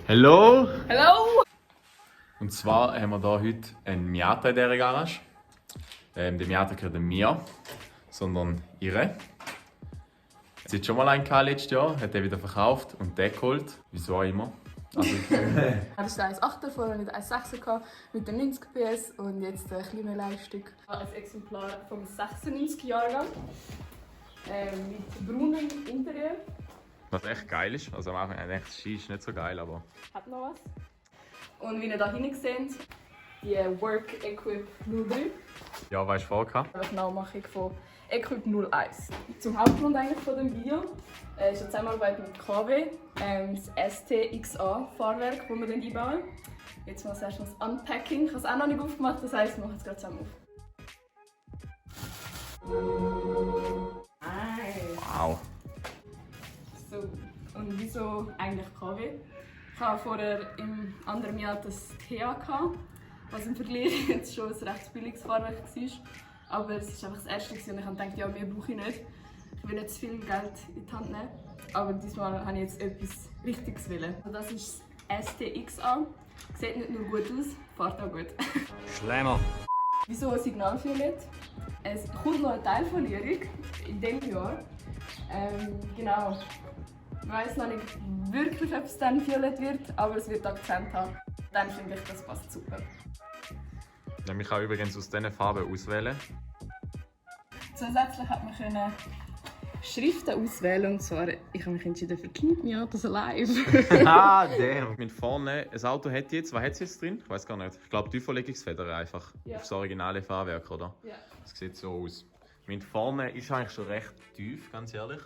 Hallo! Hallo! Und zwar haben wir hier heute einen Miata in dieser Garage. Der Miata gehört nicht mir, sondern ihre. Sie hat schon mal einen gehabt letztes Jahr, hat den wieder verkauft und den geholt. Wieso auch immer. Also, Das ist der 1.8er, vorher mit 1.6er mit den 90 PS und jetzt ein bisschen mehr Leistung. Ein Exemplar vom 96-Jahrgang mit braunem Interieur. was echt geil ist. Also am Anfang dachte ich, das Ski ist nicht so geil, aber... Hat noch was. Und wie ihr hier hinten seht, die Work Equip 03. Ja, weißt du vorher? Eine Nachmachung von Equip 01. Zum Hauptgrund eigentlich von dem Video ist eine Zusammenarbeit mit KW, das ST-XA-Fahrwerk, das wir dann einbauen. Jetzt mal erst das Unpacking. Ich habe es auch noch nicht aufgemacht, das heisst, wir machen es gerade zusammen auf. Wow. So, und wieso eigentlich KW? Ich hatte vorher im anderen Jahr das TH gehabt, was im Vergleich jetzt schon ein recht billiges Fahrwerk war. Aber es war einfach das erste und ich dachte, ja, mehr brauche ich nicht. Ich will nicht zu viel Geld in die Hand nehmen. Aber diesmal habe ich jetzt etwas Richtiges wollen. Das ist das STXA. Sieht nicht nur gut aus, fährt auch gut. Schlemmer. Wieso ein Signalviolett? Es kommt noch eine Teilfolierung in diesem Jahr. Genau. Ich weiss noch nicht wirklich, ob es dann violett wird, aber es wird Akzent haben. Dann finde ich, das passt super. Ja, ich kann übrigens aus diesen Farben auswählen. Zusätzlich hat man können Schriften auswählen, und zwar, ich habe mich entschieden für Keep Me Out Alive. Ah, damn! Mit vorne, ein Auto hat jetzt, was hat es jetzt drin? Ich weiß gar nicht. Ich glaube, Tieferlegungsfeder einfach Ja. auf das originale Fahrwerk, oder? Ja. Das sieht so aus. Mit vorne ist eigentlich schon recht tief, ganz ehrlich.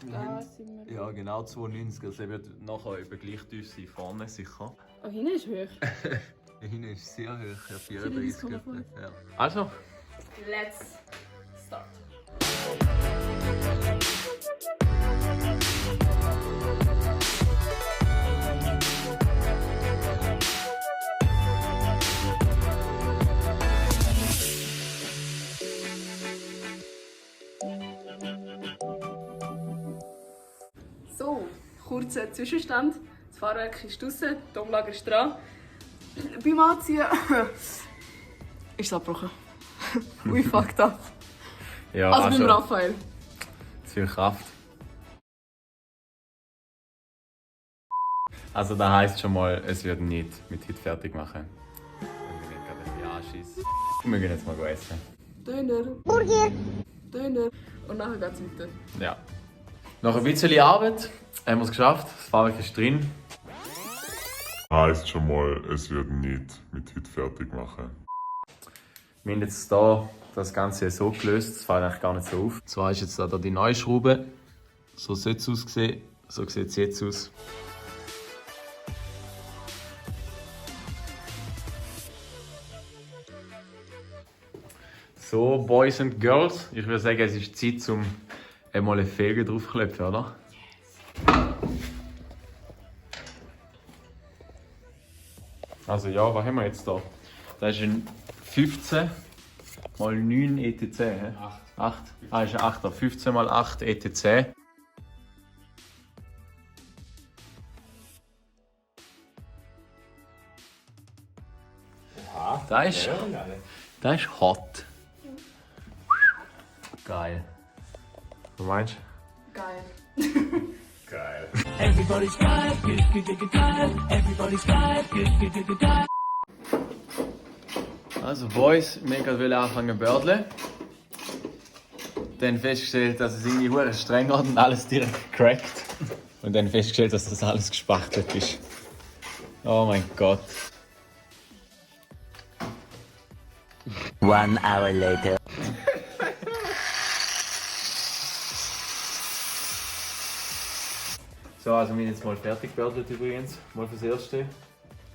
Da sind wir. Ja, genau 2,90. Also er wird nachher über gleich tief sein, vorne sicher. Oh, hinten ist hoch. Hinten ist sehr hoch, ja, 34. Ja. Also, Let's start. So, kurzer Zwischenstand. Das Fahrwerk ist draußen, die Umlage ist dran. Beim Anziehen ist es abgebrochen. Ui, fucked up. ja, Also beim Raphael. zu viel Kraft. Also das heisst schon mal, es wird nicht mit heute fertig machen. Und wir gehen gerade ein bisschen anschissen. Und wir gehen jetzt mal essen. Döner. Burger. Döner. Und nachher geht es weiter. Ja. Nach ein bisschen Arbeit haben wir es geschafft. Das Fahrwerk ist drin. Heißt schon mal, es wird nicht mit heute fertig machen. Wir haben jetzt hier das Ganze so gelöst, das fällt eigentlich gar nicht so auf. Und zwar ist jetzt da die neue Schraube. So sieht es aussehen. So sieht es jetzt aus. So, Boys and Girls, ich würde sagen, es ist Zeit, um einmal eine Felge draufzuklopfen, oder? Also ja, was haben wir jetzt da? Das ist ein 15 mal 9 ETC. 8. Ah, ist ein 8er. 15 mal 8 ETC. Ja, das ist hot. Geil. Was meinst du? Geil. Geil. Everybody's got good. Everybody's got good. Also Boys, wir wollten anfangen zu bördeln. Dann festgestellt, dass es irgendwie hure streng hat und alles direkt crackt. Und dann festgestellt, dass das alles gespachtelt ist. Oh mein Gott. 1 hour later. So, also wir sind jetzt mal fertig gebördelt übrigens. Mal fürs Erste.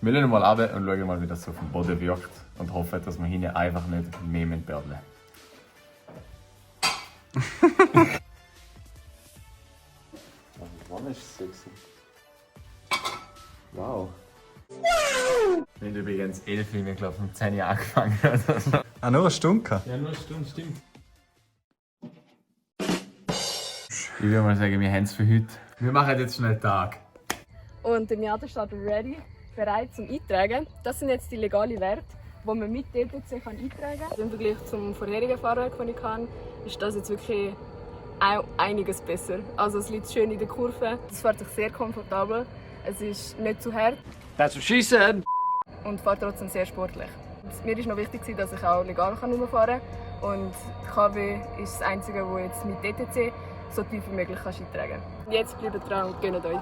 Wir schauen mal runter und schauen mal, wie das auf dem Boden wirkt. Und hoffen, dass wir hinten einfach nicht mehr bördeln. Wann ist es sexy? Wow. Wir haben übrigens 11 Uhr, wir glaube um 10 Uhr angefangen. Also. Ah, nur eine Stunde gehabt? Ja, nur eine Stunde, stimmt. Ich würde mal sagen, wir haben es für heute. Wir machen jetzt schnell Tag. Und der Miata steht ready, bereit zum Eintragen. Das sind jetzt die legalen Werte, die man mit DTC eintragen kann. Also im Vergleich zum vorherigen Fahrwerk, das ich hatte, ist das jetzt wirklich einiges besser. Also es liegt schön in der Kurve, es fährt sich sehr komfortabel, es ist nicht zu hart. That's what she said. Und fährt trotzdem sehr sportlich. Mir war noch wichtig, dass ich auch legal herumfahren kann. Und KW ist das Einzige, das jetzt mit DTC so tief wie möglich eintragen kann. Jetzt bleibt dran und gönnt euch.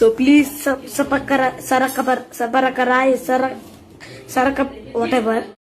So please, whatever.